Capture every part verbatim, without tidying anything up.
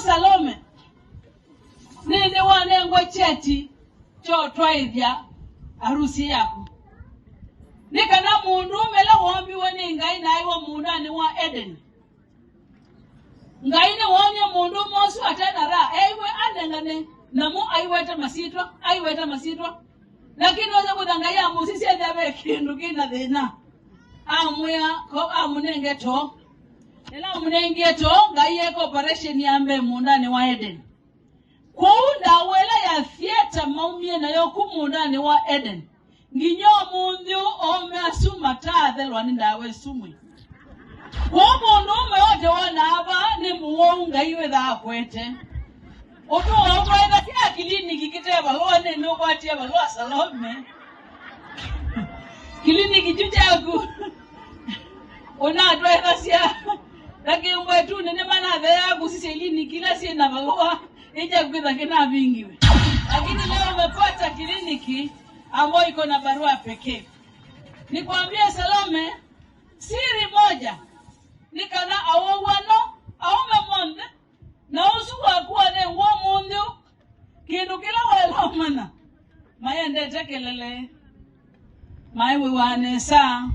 Salome, nĩndĩ wanengwa kyeti kya ũtwaĩthya arusi yaku. Nĩ kana mũndũũme ũla woombiwe nĩ Ngai na aĩwa mũũndanĩ wa Edeni. Ngai nĩwoonie mũndũũme ũsu ate na raa, eĩwe anengane nyamũ aiwete masyĩtwa, aiwete masyĩtwa. Lakini osa kwĩtha Ngai amũsisya ethĩa ve kĩndũ kĩ na thĩna. Amwĩa, ko-, amũnenge too. Ĩla amũnengie too, Ngai eka operation ya mbee mũũndanĩ wa Edeni. Kwoou ndawa ĩla ya theatre maumie nayo ku mũũndanĩ wa Edeni, nginya ũmũnthĩ ũũ, aũme asu mataathelwa nĩ ndawa ĩsu mwĩ. Kwoou mũndũũme wote wonaa vaa nĩ mũwau, Ngai wĩthaa akwete. Ũndũ waũtwaĩthasya kiliniki kĩte valũa, nĩ nũkwatie valũa Salome. Kiliniki kyu kyaku ũnatwaĩthasya. Na kĩũmbo ĩtunĩ nĩmanatheea kũsisya iliniki ila syĩ na valũa. Ija kwĩtha kĩnavingiwe. Lakini leo umepata kliniki ambayo iko na barua pekee. Nikwambie Salome, siri moja, nĩ kana awau ano, aũme monthe, na ũsu waku wanengwa ũmũnthĩ ũũ, kĩndũ kĩla waĩle ũmanya, mayendete kelele. Maĩwĩwaa nesa,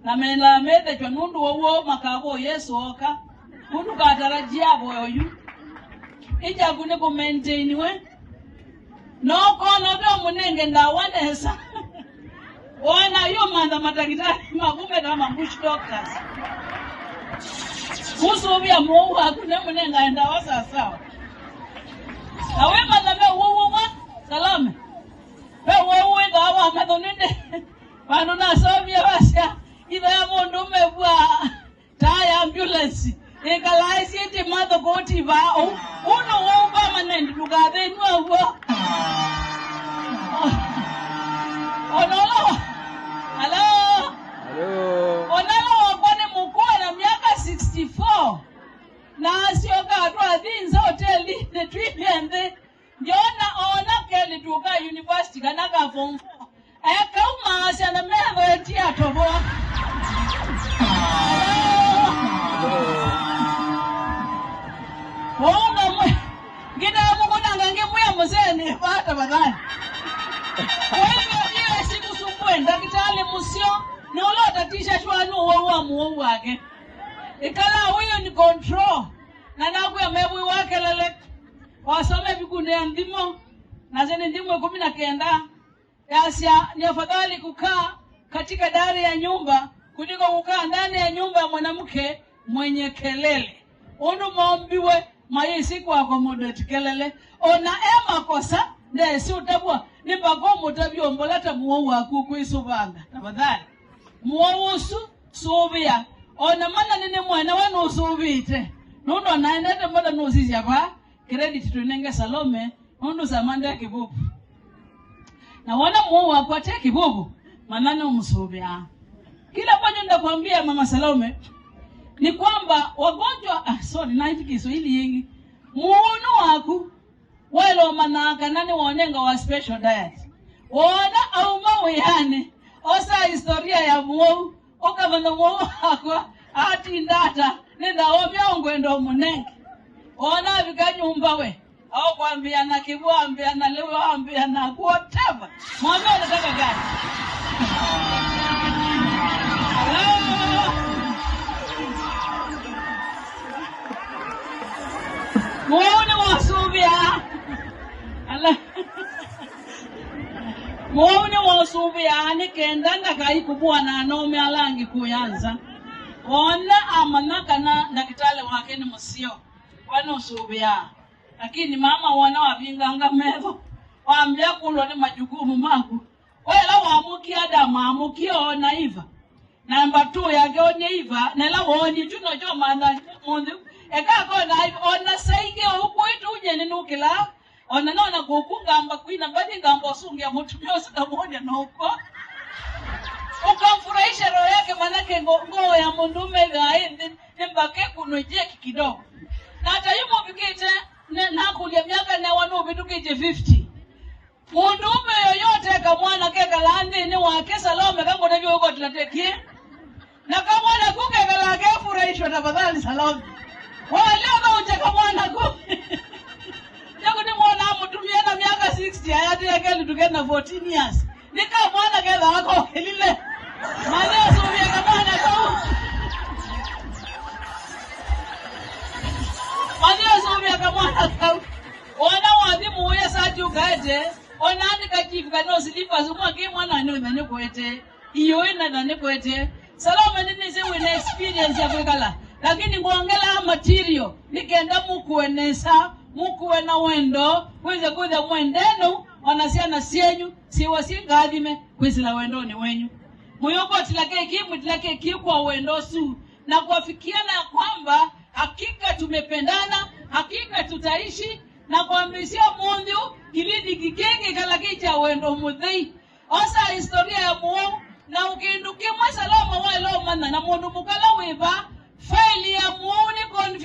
na mendaa methĩtw'a nũndũ wa w'o makavoa Yesũ ooka. Kũu ndũkatarajia avoya oyu. Ĩkyaku nĩ kũmaintainiwe. Nokoona ũte ũmũnenge ndawa nesa. Woona yu mantha matakĩtalĩ maku metawa ma bush doctors. Kũsũvĩa mũwau waku nĩ mũnengae ndawa sawasawa. Na wĩmanya ve ũwau ũmwe, Salome. Ve ũwau wĩthaa wa mathũ nĩndĩ. Vandũ nasomie vasya, itho ya mũndũ ũmevua taa ya ambulance. Ĩkalaa ĩsyĩtye mathũ kũti vaa ũu. Ũu nĩ ũwau permanent, ndũkathĩnw'a w'o. Ona ũla wa-, hello? Hello? Ona ũla wakwa nĩ mũkũũ na myaka sixty-four. Na asyoka twathi nza hotelinĩ twĩmya nthĩ. Ndiona ona kelĩ tũka university kana ka form four. Ekauma asya na metho eti atoboa. Ũu ngamwe. Ngĩnamũkũnanga ngĩmwĩa mũsee nĩ vaa tafadhali. Kwa hivyo hiyo isikusumbue, ndakĩtalĩ mũseo nĩ ũla ũtatisha shwa nĩ ũwau wa mũwau wake. Ĩkala huyo ni control. Na nakwĩa mevw'ĩwa kelele. Wasoma ĩvukunĩ ya Nthimo, nasya nĩ Nthimo ĩkũmi na kenda, yasya, "Ni afadhali kukaa katika dari ya nyumba kuliko kukaa ndani ya nyumba ya mwanamke mwenye kelele." Ũndũ maombiwe mayĩsĩ kũ accommodate kelele. Ona e makosa, ndesĩ ũtavw'a, nĩ mpaka ũmũtavye ũmbola ta mũwau waku ũkwĩsũvanga. Tafadhali. Mũwau ũsu, sũvĩa. Ona mana nĩnĩ mwene we nũsũvĩte. Nũndũ anaendete mbata nũsisya vaa, credit twĩnenge Salome, nũndũ Sama nde kĩvuvu. Na wona mũwau waku ate kĩvuvu, mana nũmũsũvĩaa. Kila ambacho nitakwambia Mama Salome, ni kwamba wagonjwa, ah, sorry, naiti Kiswahili yĩngĩ. Mũwau waku, waĩle ũmanyaa kana nĩwonengawa special diet. Woona auma wĩanĩ, osaa historia ya mũwau, ũkamanya mũwau wakwa atinda ata, nĩndaomya ũngwenda ũmũnenge. Woona avika nyũmba we, aũkwambĩa na kĩw'ũ, ambĩa na lĩu, ambĩa na whatever. Mwambie anataka gani? Hello? Mũwau nĩwasũvĩaa. Ala. Mũwau nĩwasũvĩaa nĩ kenda ndakai kũvũana na anaume ala angĩ kũya nza. Wona amanya kana ndakĩtalĩ wake nĩ mũseo, we nũsũvĩaa. Lakini mama wona wavinganga metho, wambĩa kũlwa nĩ majukumu maku. We ĩla wamũkie Adamu, amũkie oona Eva. Namba two yake oonie Eva, na ĩla woonie kyu nokyo mantha mũnthĩ. Eka akona Eva, ona saingĩ ũu kwitũ nyie nĩnũkĩlaa. Ona nona kũkũ ngamba kwina mbathi ngamba ũsũngĩa mũtumĩa ũsu ngamwony'a nokwa. Ukamfurahisha roho yake, manake ngo-, ngoo ya mũndũũme ĩthaa ĩ nthĩ, nĩ mbaka ĩkunwe jeki kidogo. Na ata yu mũvikĩte, ne-, nakũlya myaka newa nũvĩtũkĩtye fifty. Mũndũũme yoyote kamwana kekalaa nthĩnĩ wake, Salome kangũnavya ũkotela tekie. Na kamwana ku kekalaa kefuraishwa, tafadhali Salome. Waleo kaũnja kamwana ku. Kelĩ tũkena fourteen years. Nĩ kamwana kethawa kokĩlile. Manyasũvya kamwana kau. Manyasũvya kamwana kau. Ona wathi mũũya sati ũkaete. Ona andĩka chief kana slippers ũmwe kĩ mwana nĩ ũtha nĩ kwete. Iyo ĩna na nĩkwete. Salome nĩnĩsĩ wĩna experience ya kwĩkala, lakini ngwongela material nĩ kenda mũkue nesa, mũkue na wendo, kwĩse kwĩthĩa mwendenu, ona syana syenyu syĩwa syĩ ngathime kwĩsĩla wendonĩ wenyu. Mũyũkotila keki, mwĩtila keki kwa wendo ũsu, na kuafikiana ya kwamba hakika tumependana, hakika tutaishi, na kwambĩsya mũnthĩ kĩlĩndĩki kĩkĩ kĩkala kĩ kya wendo mũthei. Osa historia ya mũwau na ũkĩndũ kĩmwe Salome waĩle ũmanya na mũndũ mũkala wĩva, faili ya mũwau nĩ confi-